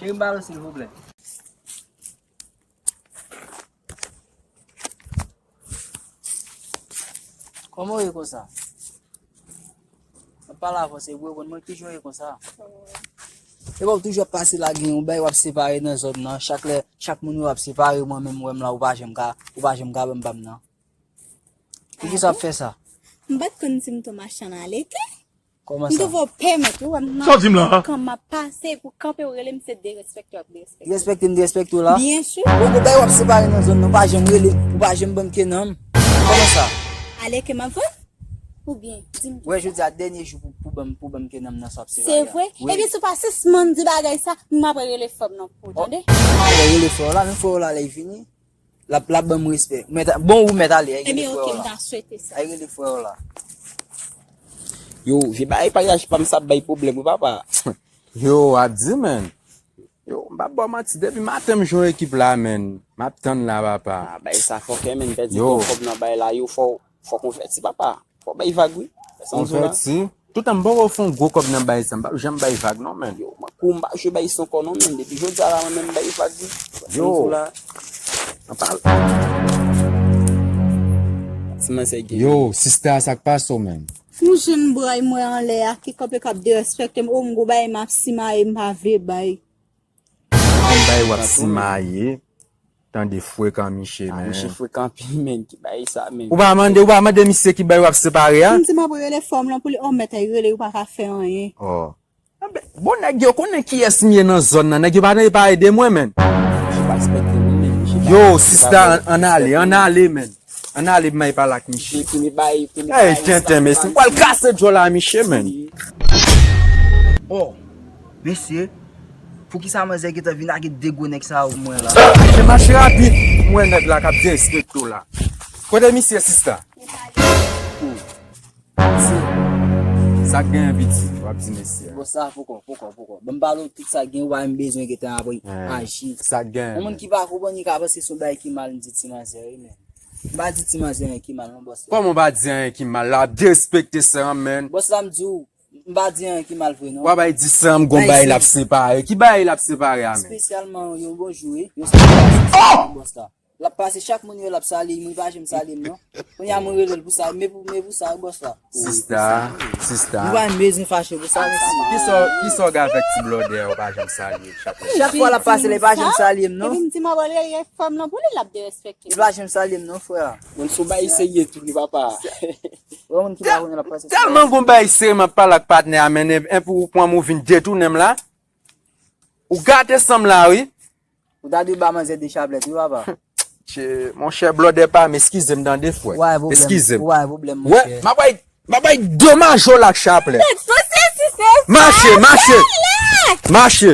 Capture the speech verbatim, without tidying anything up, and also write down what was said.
Cheri, m pale w, silvouplè. Kòman w ye konsa? M ap pale avè w, se pou w reponn mwen, kijan w ye konsa? E pa w toujou ap pase la, gen yon bagay w ap separe nan zòn nan. Chak lè, chak moun yo ap separe, mwen menm, w wè m la, ou pa janm ka, ou pa janm ka ban m pa m nan. Poukisa w ap fè sa? M pa t konn si m tou machann aleke. Kòman sa? M te vo pèmèt ou wè m nan. Sa w di m la? Kan m ap pase pou kanpe ou rele m, se derespekte w ap derespekte. Derespekte m derespekte w la? Byen si. Bon, bon, bagay w ap separe nan zòn nan, ou pa janm rele, ou pa janm ban m kenanm. Kòman sa? Aleke m ap vann? Oubyen, di m. Wè, jodi a dènye jou pou, pou ban m, pou ban m kenanm nan sa w ap separe a. Se vre? Wi. Ebyen, si w pa sispann di bagay sa, m apre rele frè m nan pou ou, tande? Ou apre rele frè w la, men frè w la lè l vini. L ap, l ap ban m respè. Ou mèt a-, bon, ou mèt ale, ay rele frè w la. Ebyen, oke, m ta swete sa. Ay rele frè w la. Yo, vye bagay paryaj pa m sa ap bay pwoblèm wi papa. Yo, w ap di, menn. Yo, m p ap ba w manti, depi maten m jwenn ekip la, menn. M ap tann la, papa. Ah, bay sa fòkè, menn, pèdi twòp kòb nan bay la, yo, fò, fò konvèti, papa. Fò bay vag, wi. Sa m di w la. Konvèti. Toutan m poko fè yon gwo kòb nan bay sa, m p ap janm bay vag non, menn. Yo, mwen kou m pa jwe bay sa ankò non, menn. Depi jodi a la, mwen menm m bay vag, wi. Sa m di w la. Yo. Anpal. Ti manzè gen. Yo, sista, sa k pase w, menn? Yon jèn bray mwen anlè a ki kanpe k ap derespekte m. O, m gwo bay m ap simaye, m pa vle bay. Yon bay w ap simaye. Tande frekan miche, menn. Ah, miche frekan anpil, menn. Ki bay sa, menn? Ou pa mande, ou pa mande misye ki bay w ap separe a? M di m ap rele frè m lan pou li, o, mèt ay rele, ou pa ka fè anyen. Oh. Bon, nèg yo konnen kiyès m ye nan zòn nan. Nèg yo pa, pa ede mwen, menn. Miche pa respekte nou, menn. Miche pa, yo, sista, ann ale, ann ale, menn. Ann ale, m ay pale ak miche. Epi li bay, epi li bay. Ey, tenten, mesye. M pral kase djòl a miche, menn. Oh, mesye, poukisa manzè gentan vin ak de gwo nèg sa yo pou mwen la? Mache, mache rapid. M wè nèg la k ap derespekte w la. Kote misye, sista? Misye, sa k genyen, piti? W ap di mesye a. Bon, sa, poko, poko, poko. Ban m pale w tout sa k genyen, ou pa menm bezwen gentan apre aji. Sa k genyen? Yon moun ki pa konprann, li ka panse se yon bagay ki mal, m di ti manzè, wi, men. M pa di ti manzè anyen ki mal, non, bòs la. Kòman w pa di anyen ki mal la? W ap derespekte sè m, menn. Bòs la, m di w, m pa di anyen ki mal vre, non. W ap bay di sè m gon bagay l ap separe. Ki bagay l ap separe a, menn? Espesyalman, yon bon jou, wi. Yon sèl bòs la. L ap pase chak moun yo, l ap salye m, wi, pa janm salye m, non. Kounye a, mwen rele l pou sa, men pou, men pou sa, wi, bòs la. Sista, sista. Nou pa menm bezwen fache pou sa, mèsi. Kisa, kisa w gen avèk ti blòdè a, w pa janm salye l chak lè? Chak fwa l ap pase la, li pa janm salye m, non. Epi m di m ap rele frè m lan pou li, l ap derespekte m. Li pa janm salye m, non, frè. Moun sou bay serye tou, li papa. Wè, moun ki pa konnen l ap pase. Tèlman gon bay serye, m ap pale ak patnè a, men, en pou ou pran m, ou vin detounen m la. Ou gate san m la, wi. Ou ta dwe ba manzè de chaplèt, wi, papa. Che, monchè, blòdè pa m, eskize m tande, frè. Eskize m. Ou pa gen pwoblèm, monchè. M ap bay, m ap bay de majòl ak chaplèt. Mache, mache. Mache.